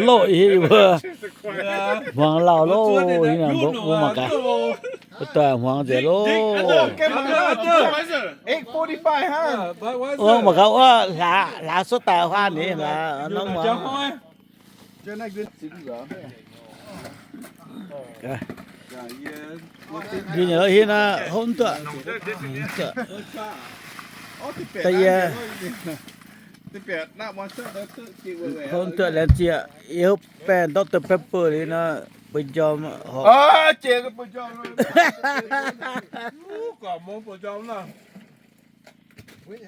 Loh, yie mbuo hmuangx lauh loh, mbuo mangc gaax, mbuo doic hmuangx nzengc loh. Mangc gaax wuov, hlaax, hlaax suotv daaih huaav ninh hlaax norm muangx. Njiec nyei lo hingv naaiv hopv duqv, da'yie hopv duqv laengz zingh yie hopv baengh Doctor Pepper liuz nor, bueix njormh horpc.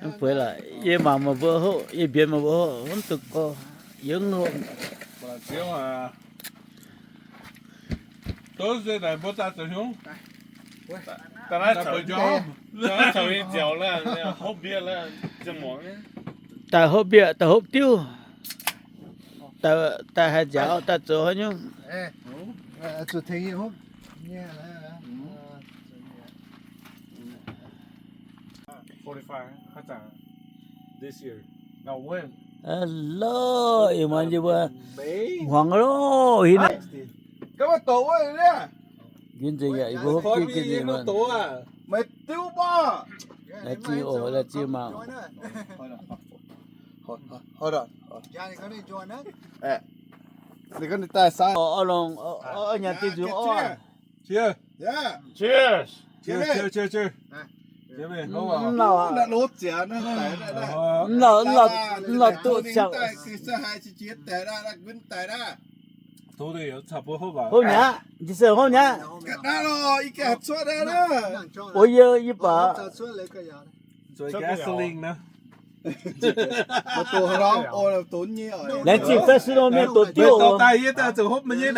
Mv bueix laaix, yie mangc meih mbuo hopv, yie mbienx meih mbuo hopv, mv duqv gorngv, yie mv hopv. Daaih hopv mbietv, daaih hopv diuv, daaih haaix nziaaux daaih zoux haaix nyungc. Hello, ih muonz yie mbuo hmuangx loh, hingv naaiv. Nzunc yaac yie mbuo hopv jienv jienv mienh. Laengz zingh oc, laengz zingh mangc. Oix longc, oix nyanc diuh nzunc oc. Mv lauh, mv lauh duqv siang. Hopv nyaqv, jiez se hopv nyaqv. Oix yie, yie baac. Laengz zingh fai si nor mienh doqc diuv oc. Mengh nyei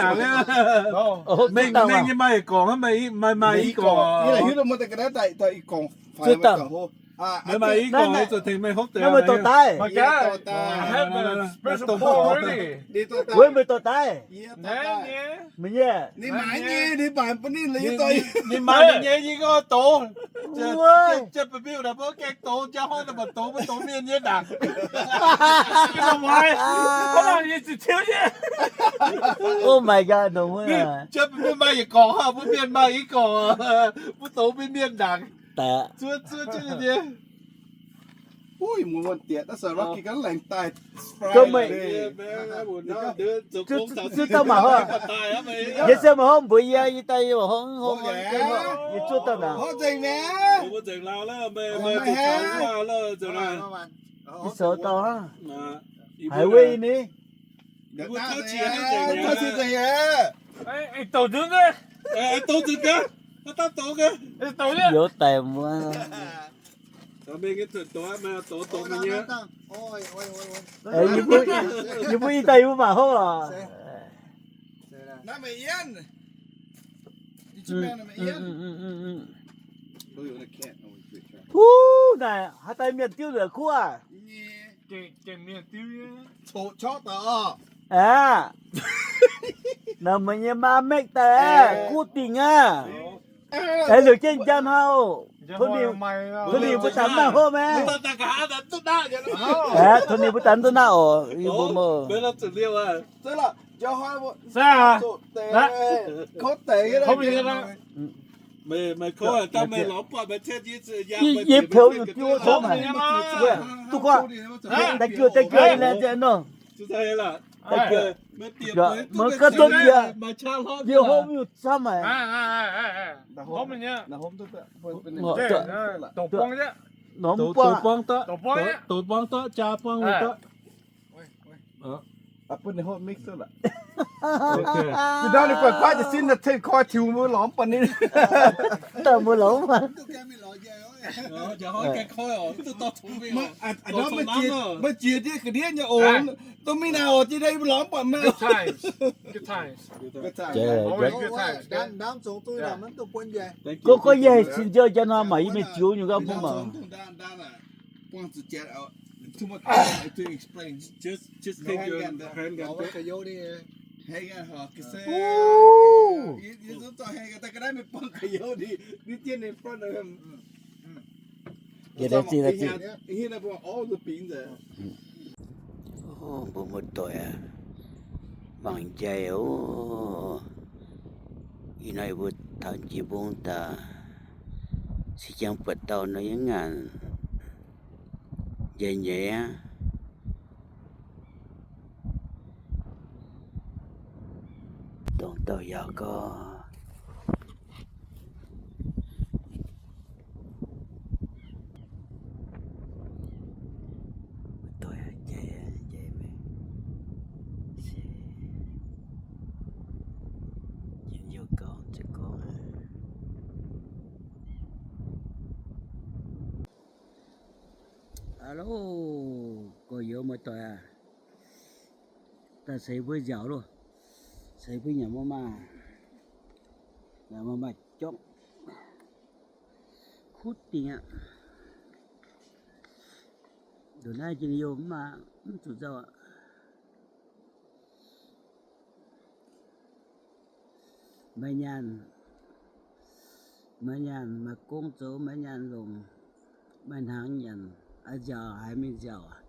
maaih yietc gorngc, maaih maaih i gorngc. Zuov dangh. Meih maaih i gorngv, zuov tengx meih hopv deix. Meih dorh daaih. Wuov meih dorh daaih. Meih nyei. Ninh maaih ninh nyei, yie gorngv dox. Jiex ba'miuh naaic mbuo gaengh dox, jaa hnoi naaic mbuo dox, mbuo dox mienh nyei ndaangc. Oh my god, jiex ba'miuh maaih yietc gorngc, mbuo mienh maaih i gorngc, mbuo dox mbuo mienh ndaangc. Zuov, zuov jienv nyei. Ui, mbuo wuonh diex, naaiv se Rocky ganh laengz daaih. Yie se maaih hopv mbuox yie, yie daaih yie maaih hopv, yie zuov dauh naaic. Yie zoux dauh hnangv. Haiz weic ni. Youz daic mbuo. Yie mbuo, yie mbuo ih daaih yie mbuo mangc hopv oc. Huv, naaic haaix daaih mienh diuv nzengc kuv aac. Aqv, naaic meih nyei maa mekv daaih kuv dingc aqv. Aengx liouc jienv njang hauh. Tony mbuo daaih mv maaih hopv maiv? Aeqv, Tony mbuo daaih mv duqv naaiv oc. Yie peux yuc jiu camv haic. Duqv guangc, daaih jiu, daaih jiu laengz zingh nor. Meih ganh duqv jiex, yie hopv yuc camv haic. Norm buangh, douz buangh duqv, jaa buangh duqv. Ninh guaix guaiv jiez sin, cen koi tiux mbuo lorz mv buatc ninh. Daaih mbuo lorz mv buatc. Meih jiex ndiev ga'ndiev nyei oc. Dongh mingh naaic oc, jiex ndiev yie mbuo lorz mv buatc meih. Gorngv, gorngv yie haih sin jienv njang hnoi mangc yie mingh ziux nyungc gauh bun mangc. Mbuo muoz-doic aac, mangc njaih oc. Ih hnoi mbuo taux jiex mbong daaih, se jangx buatc dauh nor yiem ngaanc njaih nyeiz aqv. Dongh dauh yaac gorngv Hello, gorx-youz muoz-doic aac, daaih ceix mbuo nziaauc loh, ceix mbuo nyanc mbuo maah, nyanc mbuo maaih jorngv, kuv dingc aqv. Ndongc naaiv njien-youh mv baac mv zuqc nzauh aqv. Maaih nyaanh, maaih nyaanh maaih gong zoux, maaih nyaanh longc, maaih hnaangx nyanc, a'nziaauc haiz mingh nziaauc aqv.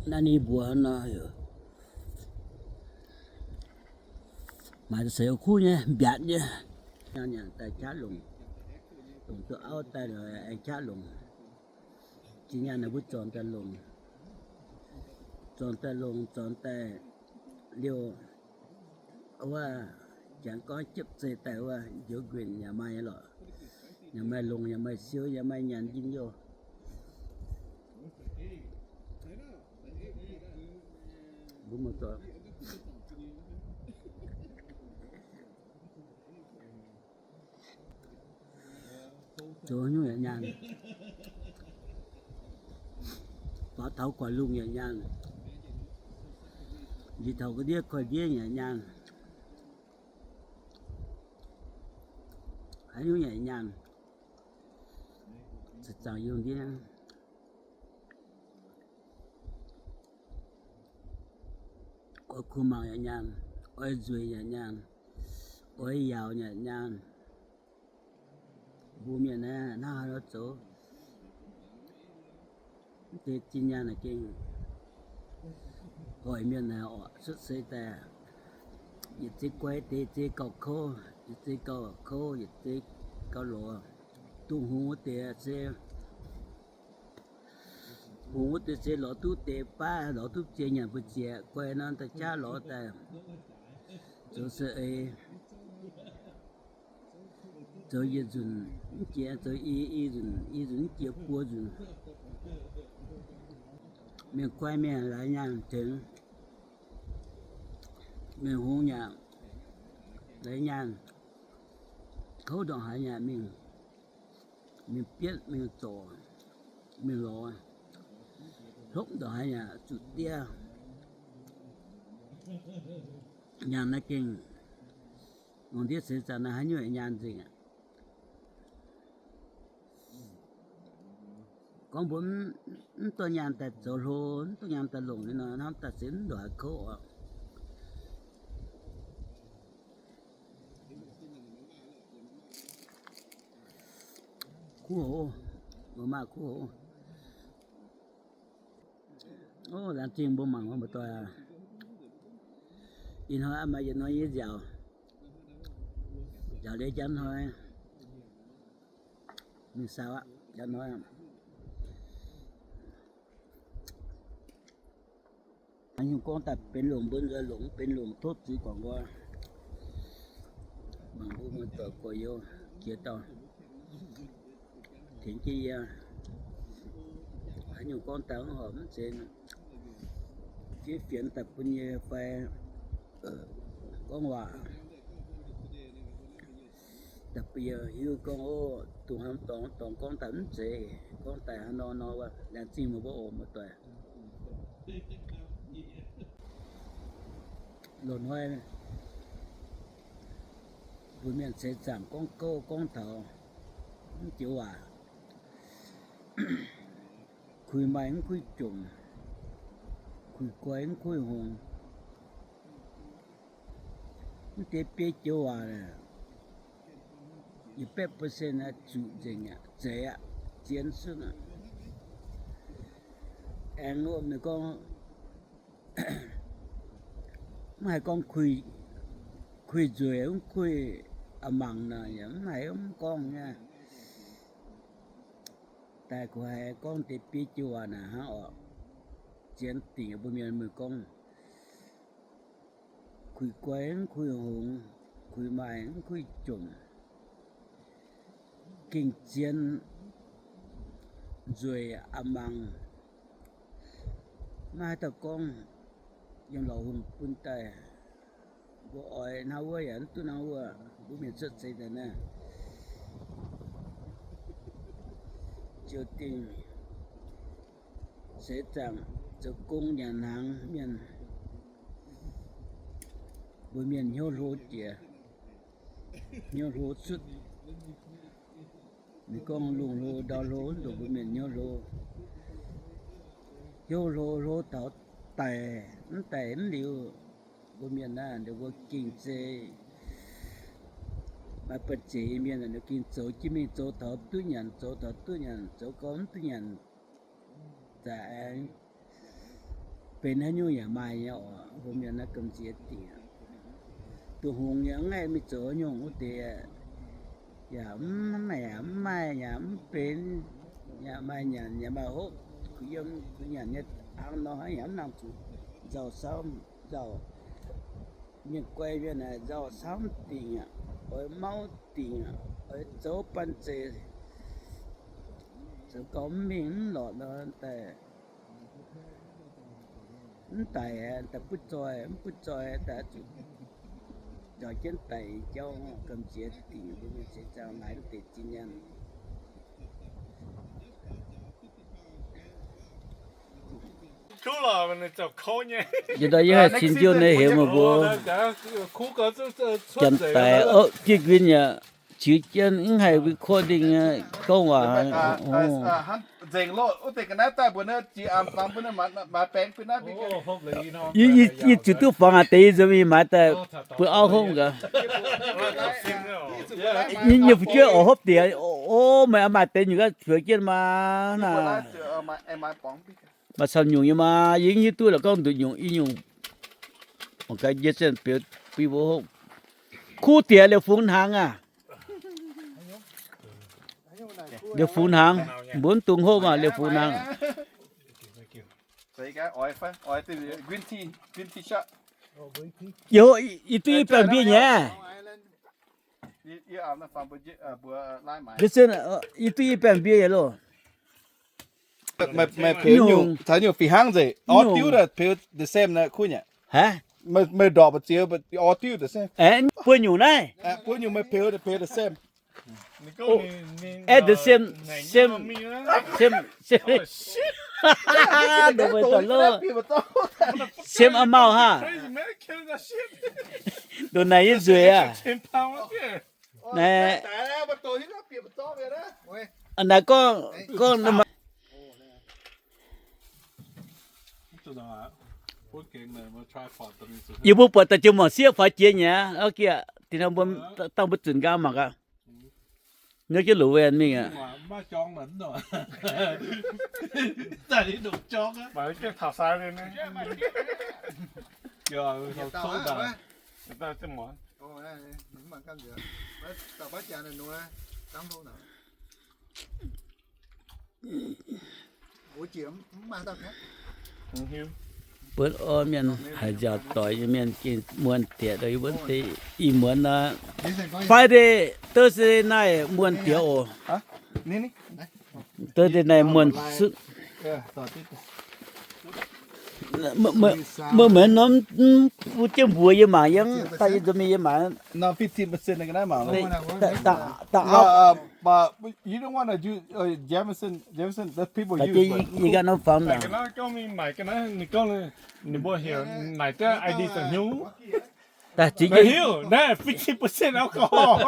Naaiv ninh mbuox nor, maaih seix kuv nyei, mbiaatc nyei, nyanc daaih qaqv longc, longc duqv auv daaih aengx qaqv longc. Zinh nyaanh naaic mbuo zornc daaih longc, zornc daaih longc, zornc daaih liouh, wuov, jangx gorngv jiepv zeih daaih wuov, njoux nquenh yaac maaih nyei lorqc. Yaac maaih longc, yaac maaih siou, yaac maaih nyanc njien-youh. Mbuo muoz-doic zoux haaix nyungc yaac nyaanh. Faaux taux guaax lungh yaac nyaanh. Njiec taux ga'ndiev koiv-ndiev yaac nyaanh. Haaix nyungc yaac nyaanh. Zaangc yungh ndiev, oix kuh mangc yaac nyaanh, oix nzueic yaac nyaanh, oix yaauc yaac nyaanh. Mbuo mienh naaiv hnangv haaix nor zoux, mv deix zinh nyaanh naaic gengh hoic mienh naaic orqc, cuotv seix daaih yietc zei guai deix zei gauh kouv, yietc zei gauh kouv, yietc zei gauh lorz. Duqv hungx wuov deix se, hungx wuov deix se lorz duqv deix baav, lorz duqv ziex nyanc mbu'ziex guai nor daaih jaav lorz daaih, zoux se ei zoux yietc nzunc mv jiex, zoux i, i nzunc, i nzunc mv jiex buo nzunc. Mienh guai mienh laaix nyaanh tengx, mienh hungx yaac laaix nyaanh, kouv ndongc haaix yaac mingh, mingh bietv, mingh zorc, mingh lorz, hlopv ndongc haaix yaac zuqc diev. Nyaanh naaiv gengh lungh ndiev seix zaangc naaiv haaix nyungc yaac nyaanh nzengc aqv. Gorngv mbuo mv dorh nyaanh daaih zoux hlo, mv dorh nyaanh daaih longc nyei nor, hnamv daaih se mv ndongc haaix kouv oc. Kuv hoc, mbuo maaih kuv hoc. Ov, laengz zingh mbuo mangc wuov muoz-doic aac. Ih hnoi maaih yietc hnoi nyei nziaauc, nziaauc liuz njang hnoi mingh saau aqv, njang hnoi. Haaix nyungc gorngv daaih benx longc mbuo nzuonx, longc mv benx longc tov zuiz guangc nqoi. Mangc mbuo muoz-doic gorx-youz jiex dauh tengx jienv yie. Haaix nyungc gorngv daaih mv horpc mv zeiz fiev fienx daaih bun yie fai gorngv waac daaih bun yie hiuv gorngv, ov, dongh hnangv dorngx dorngx gorngv daaih mv zeiz, gorngv daaih hnangv nor nor wuov. Laengz zingh meih mbuo oc muoz-doic. Loz-hnoi mbuo mienh seix zaangc gorngv gouv gorngv taux mv joux waac, kuih maaih mv kuih jomc, kuih guai mv kuih hngongx. Mv deix biei joux waac, yietc baeqv percent zuqc nzengc aqv, zeiz aqv, zien suv aqv. Aengx wuov meih gorngv, mv haiz gorngv kuih nzueic, mv kuih a'mangc nor, yaac mv haiz mv gorngv nyei. Daaih kungx haiz gorngv deix biei joux waac naaic hnangv orqc. Zien dingc mbuo mienh meih gorngv, kuih guai mv kuih hngongx, kuih maaih mv kuih jomc, gengh zien nzueic a'mangc. Maiv haaix dauh gorngv yiem lorqc hungh bun daaih. Mbuo oix hnangv wuov yaac mv duqv hnangv wuov, mbuo mienh cuotv seix daaih naaiv. Ziouc dingc seix zaangc zoux gong nyanc hnaangx mienh, mbuo mienh hnyouv hlo jiex, hnyouv hlo cuotv. Ninh gorngv lungh hlo ndau hlo, mv dungx mbuo mienh hnyouv hlo. Hnyouv hlo, hlo taux daic, mv daic mv liuz, mbuo mienh naaiv, ninh mbuo gengh zeiz maaih ba'zeic nyei mienh, ninh gengh zoux jienv mingh, zoux taux duqv nyanc, zoux taux duqv nyanc, zoux gau mv duqv nyanc. Zaqc aengx benx haaix nyungc yaac maaih nyei oc. Mbuo mienh naaiv gamh nziex dingc. Duqv hngongx nyei, mv ngaih mingh zoux haaix nyungc wuov deix yaac mv maaih, yaac mv maaih, yaac mv benx, yaac maaih nyanc, yaac maaih hopv. Kuh yiem kuh nyanc nyei hnangv nor, yaac mv nangc zuqc nzauh sauv nzauh. Mienh guai mienh naaic nzauh sauv mv dingc aqv, oix mauv dingc aqv, oix zoux banh zeic, zoux gau mv mingh mv lorqc nor daaih. Mv daic, daaih butv zoih, mv butv zoih daaih zuqc njaaux jienv daic jauv, gamh nziex dingc mbuo mienh seix zaangc naaiv deix zinh nyaanh. Yietc ndau yie haih cin jienv nyei heuc meih mbuo janx daic, o, jienv nquin yaac ziux jienv mv haih recording gorngv waac. Yie, yie, yie zuqc duqv fangx aqv deix yie nzuonx mingh maaiz daaih buo auv hopv gaax. Nyei fu'jueiv oix hopv diex, o, meih maaih deix nyungc gaax zueiz jienv maa naaic. Maaih camv nyungc nyei maa, yie hiuv duqv la'gorngv nduqc nyungc i nyungc. Mangc gaax, yie zinh biux bun mbuo hopv. Kuv diex liouh fungx hnaangx aqv. Liouh fungx hnaangx, mbuo mv dungx hopv maah, liouh fungx hnaangx. Yie, yie duqv i baengh mbie nyei. Yie duqv i baengh mbie nyei loh. Meih, meih peux nyungc, taux nyungc fih hnangv nzengc, orv diuv daaih peux the same naaiv kuv nyei. Meih ndorpc mbu'ziex orv diuv the same. Buo nyungc naaiv. Buo nyungc meih peux, peux the same. At the same, same, same, same. Same amount haa. Ndongc naaic yie nzueic aqv. Naaiv, naaiv gorngv, gorngv yie mbuo buatc daaih jienv mangc sieqv faix jiex nyei aqv. Dingh hnoi mbuo dangh mbuo zunc nqaang mangc gaax. Nyouz jienv loz-wen mingh aqv. Buonv orv mienh haaix nziaauc doic nyei mienh gengh muonc diex, wuonv deix ih muonz nor, Friday, Thursday night muonc diex oc. Thursday night muonc sutv. Meih, meih norm mv bun jienv mbuox yie mangc, yie daaih yie nzuonx mingh yie mangc. But you don't want to use, uh, Jameson. Jameson, the people use, but yie ganh norm fangx naaic. Daaih zingx naaiv fifty percent alcohol.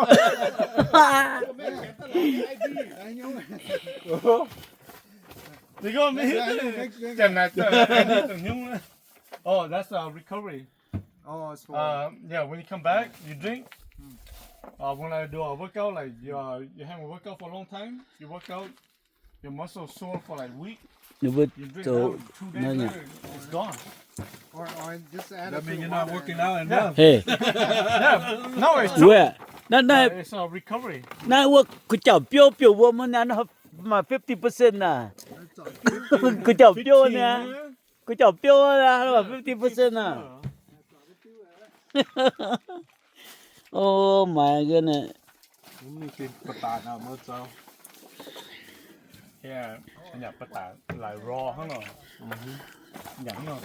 Oh, that's a recovery. Oh, it's for Uh, yeah, when you come back, you drink. Uh, when I do a workout, like you, uh, you haven't worked out for a long time, you work out, your muscle sore for like week. Ninh mbuo You drink zoux that, two days naaiv nyei. Later, it's gone. Or, or just add That a means little you're not water working and out enough. Hey. Yeah. No, it's true. Wuov, naaiv, naaiv, Uh, it's a recovery. Naaiv wuov kuv jauv biouv biouv wuov mv naaiv maaih fifty percent naaic. Kuv jauv biouv naaiv. Kuv jauv biouv naaiv maaih fifty percent naaic. Oh my goodness.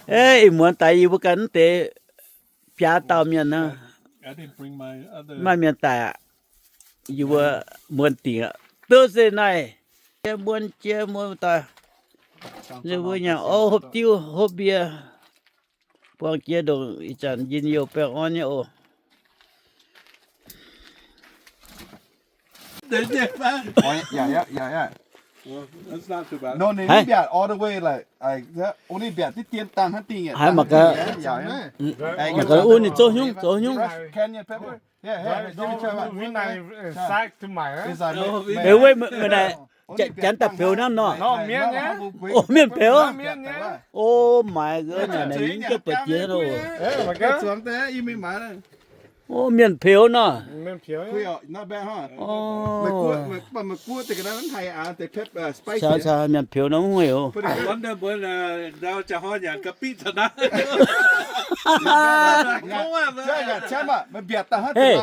Ei, ih muonz daaih yie mbuo ganh mv deix biaa dauh mienh nor. Maaih mienh daaih aqv. Yie mbuo muonz dingc aqv. Thursday night, jiex muonz, jiex muonz daaih. Yie mbuo nyanc orv, hopv diuv, hopv mbie. Buangh jiex ndongc ih zanc njien-youh baengh orn nyei oc. Oh, yeah, yeah, yeah, yeah. Well, that's not too bad. No, ninh mv mbiaatc all the way, like, like that. Only mbiaatc diqv dien dangh hnangv dingh. Haiz mangc gaax, mangc gaax un ninh zoux hnyungv, zoux hnyungv. Fresh Kenyan pepper. Yeah, yeah, give me try one. It's like, Ei, weic meih naaic janx daaih peux hnangv nor. Oh, mienh peux. Oh my god, naaic naaic yie mv gaengh buatc jiex loh. Oh, mienh peux nor. Caux, caux mienh peux nor mv huic oc. Hey,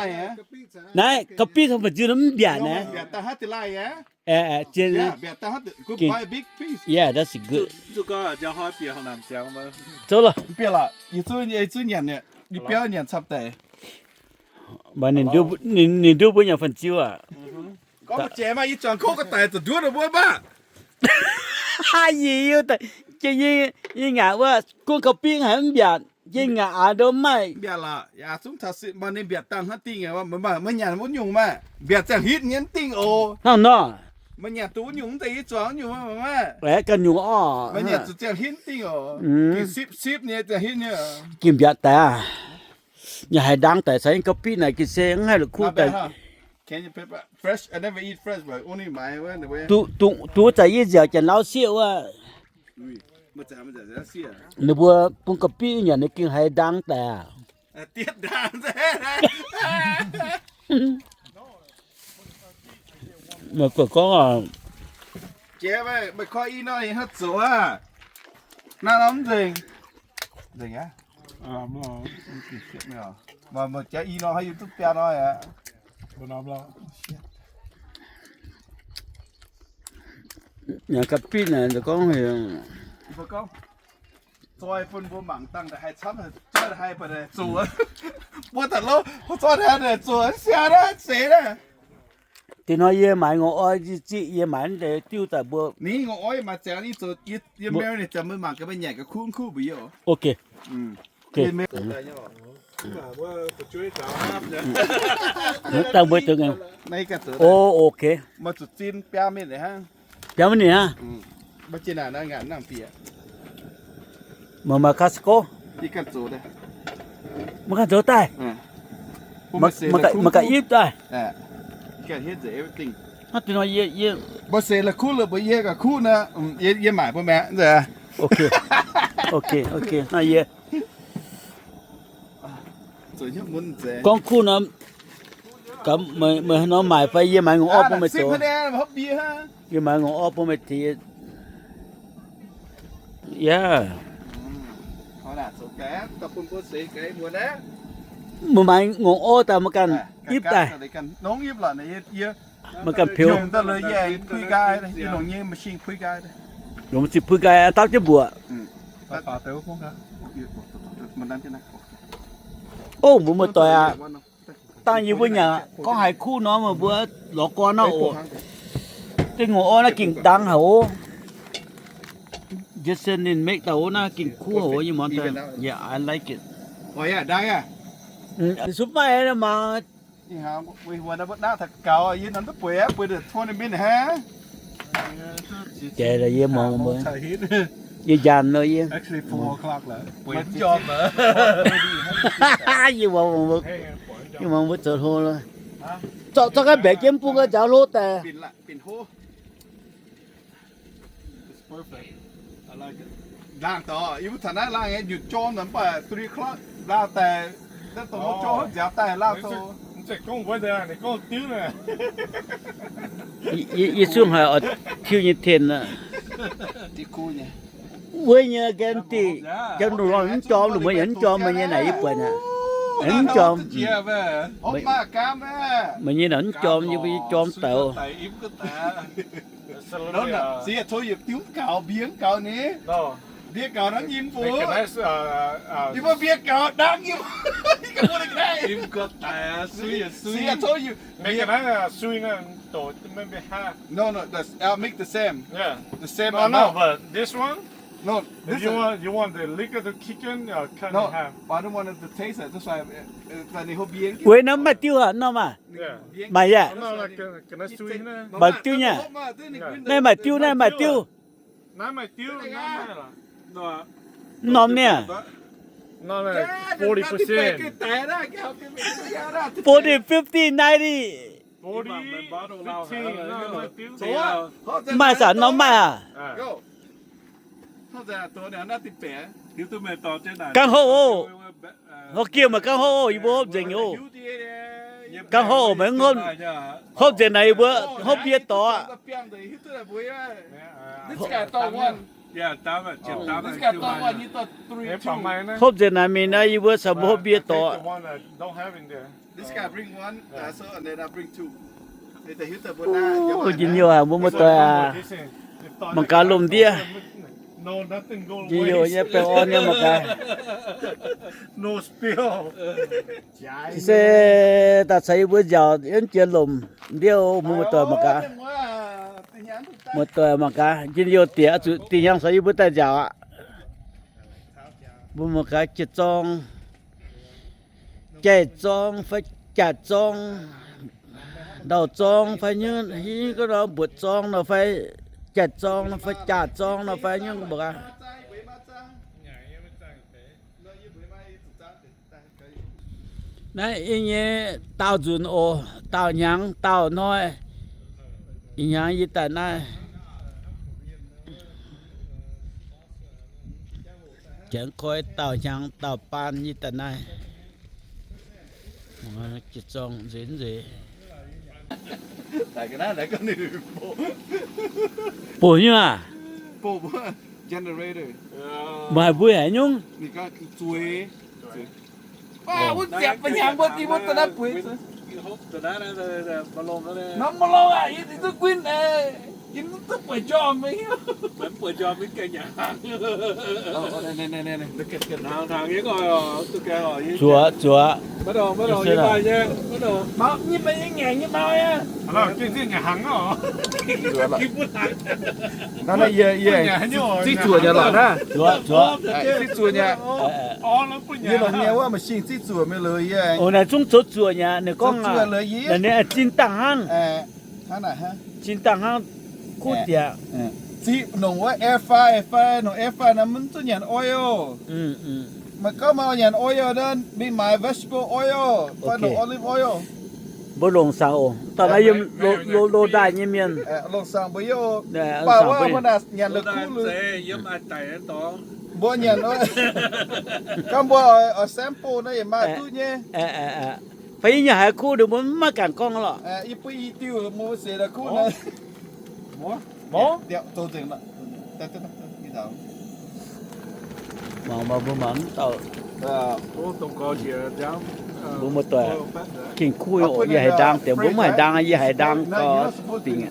naaiv ga'biqv caux mbu'ziex mv mbiaatc naaiv. Yeah, that's good. Zoux loh. Mv baac ninh nduov mbuo nyanc fan-ziu aac. Yie, yie ngaanc wuov gunv ga'biqv haiz mv mbiaatc, yie ngaanc aax ndo mv maaih. Hnangv nor. Ganh nyungc orv. Ging mbiaatc daaih aqv. Yaac haiz ndaang daic caux yie ga'biqv naaic ga'sie mv haih la'kuqv daaih. Duqv, duqv, duqv zaqc yie nziaauc janx-lauv sieqv wuov. Ninh mbuo bun ga'biqv nyanc ninh gengh haiz ndaang daic aqv. Meih gorngv, meih koi i nor, hnangv zoux aqv. Naaiv nor mv nzengc. Nzengc aqv. Meih jaax i nor, haaix yie duqv biaa nor aqv. Nyanc ga'biqv naaic, gorngv, zoi bun mbuo mangc dangh haih camv, zoi haih baac zoux. Mbuo daaih lov, zoi haih zoux, siang naaiv, seix naaiv. Deix hnoi yie maaiz ngorc oil ziqv, yie maaiz mv deix diuv daaih mbuo. Ni ngorc oil maaih ziangx, yie marinate ziangx, mbuo mangc gaax, mbuo nyanc ga'kuv kuv mbuox yie oc. Ok. Dangh mbuo deix. O, ok. Biaa minute hnangv. Meih maaih Costco? Maiv ganh zoux daaih. Maiv ganh ipv daaih. Hnangv deix nor yie, yie, mbuo seix la'kuqv la'buoz yie ga'kuqv nor, yie maaic mbuo maengx. Ok, ok, ok. Naaiv yie gorngv kuv nor, meih haaix nor maaic fai yie maaiz ngongh orv bun meih zoux. Yie maaiz ngongh orv bun meih tengx. Yaac, meih maaiz ngongh orv daaih maiv ganh ipv daaih. Maiv ganh peux. Longc maiv zingh puix nqaai dapv jienv mbuoqc. Ov, mbuo muoz-doic aac, dangh yie mbuo nyanc gorngv haiz kuv nor, meih mbuo lorz gorn nor oc. Deix ngongh orv naaiv gengh dangx haic ov. Jason ninh make daaih ov, naaiv gengh kuv haic ov, yie muangx daaih. Yeah, I like it. Ninh sux maaih mangc. Jiex yie muangx mbuo. Yie njaanc nor yie. Yie muangx mbuo zoux hlo lo. Zorqv ga'mbaeqc jienv bun ga'naaiv njaaux hlo daaih. Laangh daaih, yie mbuo taux naaiv laangh nyei nyutc jorm nor, mv baac three o'clock laangh daaih, naaiv dongh mbuo jorm nziaaux daaih laangh daaih. Yie, yie zungv haiz oix tiuv nyei tien aqv. Wuov nyei guarantee, jangx nduqc lorngh mv jorm, lungh muonz yaac mv jorm, meih nyei naaic yie buatc aqv. Mv jorm. Meih nyei naaic mv jorm, yie mbuo yie jorm daic oc. See, I told you, diuv gaux, mbie gaux ni. Mbie gaux hnangv nyim mbuo. Yie mbuo mbie gaux hnangv nyim. See, I told you. No, no, that's, I'll make the same. Yeah. The same amount. No, no, but this one? No, this one. You want, you want the liquor to kick in? Uh, cut in half. No, I don't want it to taste it. That's why, uh, uh, ตอนนี้เขาเบียร์ Wei naaiv maaih diuv aqv, norm aqv? Yeah. Maaih yaac? No, no, can, can I sweeten it? Maaih diuv nyei. Naaiv maaih diuv, naaiv maaih diuv. Naaiv maaih diuv, naaiv maaih lorqc. Norm niaa. No, no, forty percent. Forty, fifty, ninety. Forty, fifteen, no, no, diuv. Maaih zanc norm maaih aqv. Gaanv hopv oc. Hopv giemh maaih gaanv hopv oc, yie mbuo hopv nzengc oc. Gaanv hopv oc, meih hopv, hopv nzengc naaic yie mbuo hopv mbie dorc aqv. Hopv nzengc naaic mingh naaiv yie mbuo caux mbuo hopv mbie dorc aqv. This guy bring one, uh, so, and then I bring two. Later, Hilda, but, uh, oh, njien-youh aac, mbuo muoz-doic aac, mangc gaax lomh ndiev. Njien-youh nyei baengh orn nyei mangc gaax. Se daaih caux yie mbuo nziaauc yiem jiex lomh ndiev, mbuo muoz-doic mangc gaax. Muoz-doic mangc gaax, njien-youh diex zuqc dinh hnyangx caux yie mbuo daaih nziaauc aqv. Mbuo mangc gaax jiex zorng. Jaiv zorng fai jaax zorng, ndau zorng fai nyungc, hingv gorngv nor mbuoqc zorng nor fai jaiv zorng nor fai jaax zorng nor fai nyungc mbuoqc aqv. Naaiv yie nyei daauh nzunc oc, daauh hnyangx daauh hnoi, ih hnyangx yie daaih naaiv. Jangx koi daauh hnyangx daauh baan yie daaih naaiv. Jiex zorng nzueic nzueic. Boc nyei aac? Maaih mbuo haaix nyungc? Zuoqc, zuoqc. Zuoqc, zuoqc. Yie longc nyei wuov machine ziqv zuoqc mingh liuz yie. Naaiv zungv zoux zuoqc nyei, ninh gorngv ninh zinh dangh hnangv. Zinh dangh hnangv kuv diec. Ziqv nongc wuov air fry fai nongc air fry naaiv mv zuqc nyanc oil. Meih gorngv meih nyanc oil naaiv, mingh maaiz vegetable oil fai nongc olive oil. Mbuo longc saangc oc. Dauh naaiv yiem loz-ndaaih nyei mienh. Longc saangc mbuo yie oc. Baac wuov mbuo naaic nyanc la'kuqv liuz. Mbuo nyanc, gorngv mbuo oix sample naaiv yaac maaih duqv nyei. Fai yie nyanc haiz kuv ninh mbuo maiv ganh gorngv lorqc. Yie bun i diuh mbuo seix la'kuqv naaiv. Mangc mbuo mangc mv dauh. Mbuo muoz-doic, ging kuv oc, yie haiz ndaang deix, mbuo mv haiz ndaang, yie haiz ndaang gau dingc.